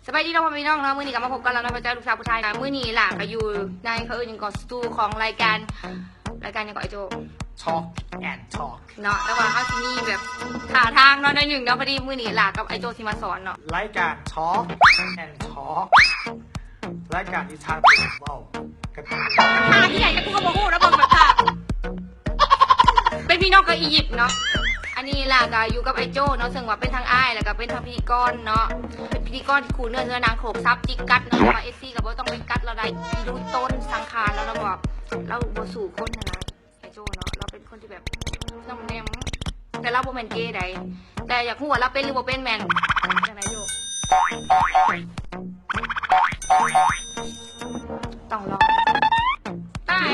ສະບາຍດີເນາະພໍ່ແມ່ພີ່ນ້ອງເນາະ, ມື້ນີ້ກໍມາພົບກັນແລ້ວເນາະ ພະເຈົ້າລູກສາວຜູ້ໄທນະ. ມື້ນີ້ຫຼ້າກໍຢູ່ໃນ ເຂົາເອີ້ນຫຍັງເກາະ ສະຕູຂອງລາຍການ ລາຍການຫຍັງເກາະ ໄອ້ໂຈ້? Talk and Talk ເນາະ. ແຕ່ວ່າເຮົາຊິມີແບບທ່າທາງເນາະ ໜ້ອຍໜຶ່ງເນາະ, ພໍດີມື້ນີ້ຫຼ້າກັບໄອ້ໂຈ້ຊິມາສອນເນາະ. ລາຍການ Talk and Talk ລາຍການທີ່ທ່ານເວົ້າກັນ ທ່າທີ່ໃດກໍ ກູກໍບໍ່ຮູ້ນະ ເບິ່ງແບບທ່າ ເປັນພີ່ນ້ອງກັບອີຢິບເນາະ. ອັນນີ້ຫຼ້າກໍຢູ່ກັບໄອ້ໂຈ້ເນາະ ເຊິ່ງວ່າເປັນທັງອ້າຍ ແລ້ວກໍເປັນທັງພິທີກອນເນາະ, ເປັນພິທີກອນທີ່ຄູ່ເນື້ອເຮືອໜັງ ໂຂກສັບຈິກກັດເນາະ, ແຕ່ວ່າເອັຟຊີກໍບໍ່ຕ້ອງໄປກັດລາວໄດ້ ອີດູຕົນສັງຂານລາວ ລາວບໍ່ ລາວບໍ່ສູ້ຄົນຫັ້ນນະ ໄອ້ໂຈ້ເນາະ. ລາວເປັນຄົນທີ່ແບບໜອມແນມ ແຕ່ລາວບໍ່ແມ່ນເກໃດ ແຕ່ຢາກຮູ້ວ່າລາວເປັນຫຼືບໍ່ເປັນ ແມ່ນຈັ່ງໃດໂຈ້? ຕ້ອງລອງ ຕາຍ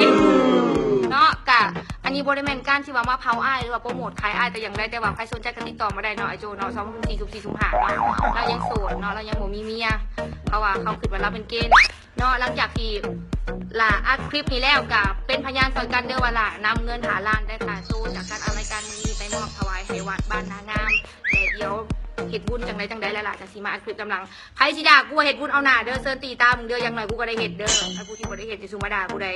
ເນາະ. ກະອັນນີ້ບໍ່ໄດ້ແມ່ນການທີ່ວ່າມາເຜົາອ້າຍ ຫຼືວ່າໂປຣໂມດຂາຍອ້າຍແຕ່ຢ່າງໃດ, ແຕ່ວ່າໃຜສົນໃຈກໍຕິດຕໍ່ມາໄດ້ເນາະ ໄອ້ໂຈ້ເນາະ. ສອງພັນຊາວສີ່ ສອງພັນຊາວຫ້າເນາະ, ລາວຍັງໂສດເນາະ, ລາວຍັງບໍ່ມີເມຍ ເພາະວ່າເຂົາຄິດວ່າລາວເປັນເກເນາະ. ຫຼັງຈາກທີ່ຫຼ້າອັດຄລິບນີ້ແລ້ວ ກະເປັນພະຍານຊ່ອຍກັນເດີວ່າ ຫຼ້ານຳເງິນຫ້າລ້ານ ໄດ້ຄ່າໂຊຈາກການອັດລາຍການມື້ນີ້ ໄປມອບຖວາຍໃຫ້ວັດບ້ານນາງາມ ແລ້ວດຽວເຮັດບຸນຈັ່ງໃດຈັ່ງໃດ ແລ້ວຫຼ້າກໍຊິມາອັດຄລິບນຳຫຼັງ. ໃຜຊິດ່າກູວ່າເຮັດບຸນ ເອົາໜ້າເດີ ເຊີນຕີຕາມເດີ, ຢ່າງໜ້ອຍກູກໍໄດ້ເຮັດເດີ. ໃຜຜູ້ທີ່ບໍ່ໄດ້ເຮັດ ຊິສູ່ມາດ່າກູໃດ?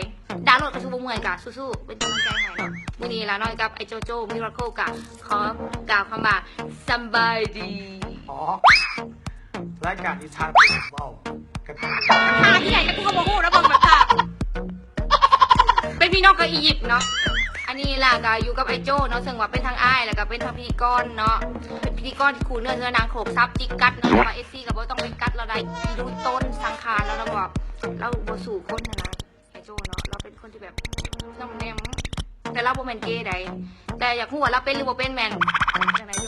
ດ່າໂລດກໍສູ່ບໍ່ເມື່ອຍ, ກະສູ້ໆ ເປັນກຳລັງໃຈໃຫ້ເນາະ. ມື້ນີ້ຫຼ້ານ້ອຍກັບໄອ້ໂຈໂຈ Miracle ກະຂໍກ່າວຄຳວ່າສະບາຍດີ. ອໍ ລາຍການທີ່ທ່ານເວົ້າກັນ ທ່າທີ່ໃດກໍ ກູກໍບໍ່ຮູ້ນະ ເບິ່ງແບບທ່າ ເປັນພີ່ນ້ອງກັບອີຢິບເນາະ. ອັນນີ້ຫຼ້າກໍຢູ່ກັບໄອ້ໂຈ້ເນາະ ເຊິ່ງວ່າເປັນທັງອ້າຍ ແລ້ວກໍເປັນທັງພິທີກອນເນາະ, ເປັນພິທີກອນທີ່ຄູ່ເນື້ອເຮືອໜັງ ໂຂກສັບຈິກກັດເນາະ, ແຕ່ວ່າເອັຟຊີກໍບໍ່ຕ້ອງໄປກັດລາວໄດ້ ອີດູຕົນສັງຂານລາວ ລາວບໍ່ ລາວບໍ່ສູ້ຄົນຫັ້ນນະ ໄອ້ໂຈ້ເນາະ. ລາວເປັນຄົນທີ່ແບບໜອມແນມ ແຕ່ລາວບໍ່ແມ່ນເກໃດ ແຕ່ຢາກຮູ້ວ່າລາວເປັນຫຼືບໍ່ເປັນ ແມ່ນຈັ່ງໃດໂຈ?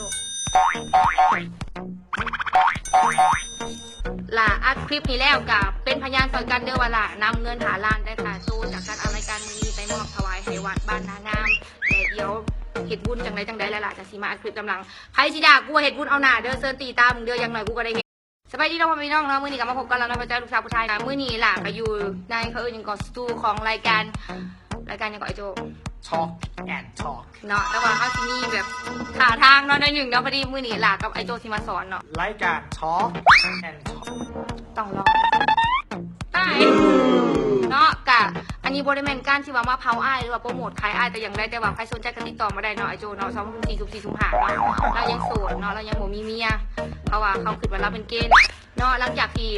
ຫຼ້າອັດຄລິບນີ້ແລ້ວ ກະເປັນພະຍານຊ່ອຍກັນເດີວ່າ ຫຼ້ານຳເງິນຫ້າລ້ານ ໄດ້ຄ່າໂຊຈາກການອັດລາຍການມື້ນີ້ ໄປມອບຖວາຍໃຫ້ວັດບ້ານນາງາມ ແລ້ວດຽວເຮັດບຸນຈັ່ງໃດຈັ່ງໃດ ແລ້ວຫຼ້າກໍຊິມາອັດຄລິບນຳຫຼັງ. ໃຜຊິດ່າກູວ່າເຮັດບຸນ ເອົາໜ້າເດີ ເຊີນຕີຕາມເດີ, ຢ່າງໜ້ອຍກູກໍໄດ້ເຮັດ. ສະບາຍດີເນາະພໍ່ແມ່ພີ່ນ້ອງເນາະ, ມື້ນີ້ກໍມາພົບກັນແລ້ວເນາະ ພະເຈົ້າລູກສາວຜູ້ໄທນະ. ມື້ນີ້ຫຼ້າກໍຢູ່ໃນ ເຂົາເອີ້ນຫຍັງເກາະ ສະຕູຂອງລາຍການ ລາຍການຫຍັງເກາະ ໄອ້ໂຈ? Talk and Talk ເນາະ. ແຕ່ວ່າເຮົາຊິມີແບບທ່າທາງເນາະ ໜ້ອຍໜຶ່ງເນາະ, ພໍດີມື້ນີ້ຫຼ້າກັບໄອ້ໂຈຊິມາສອນເນາະ. ລາຍການ Talk and Talk ຕ້ອງລອງ ຕາຍເນາະ. ກະອັນນີ້ບໍ່ໄດ້ແມ່ນການທີ່ວ່າມາເຜົາອ້າຍ ຫຼືວ່າໂປຣໂມດຂາຍອ້າຍແຕ່ຢ່າງໃດ, ແຕ່ວ່າໃຜສົນໃຈກໍຕິດຕໍ່ມາໄດ້ເນາະ ໄອ້ໂຈເນາະ. ສອງພັນຊາວສີ່ ສອງພັນຊາວຫ້າເນາະ, ລາວຍັງໂສດເນາະ, ລາວຍັງບໍ່ມີເມຍ ເພາະວ່າເຂົາຄິດວ່າລາວເປັນເກເນາະ. ຫຼັງຈາກທີ່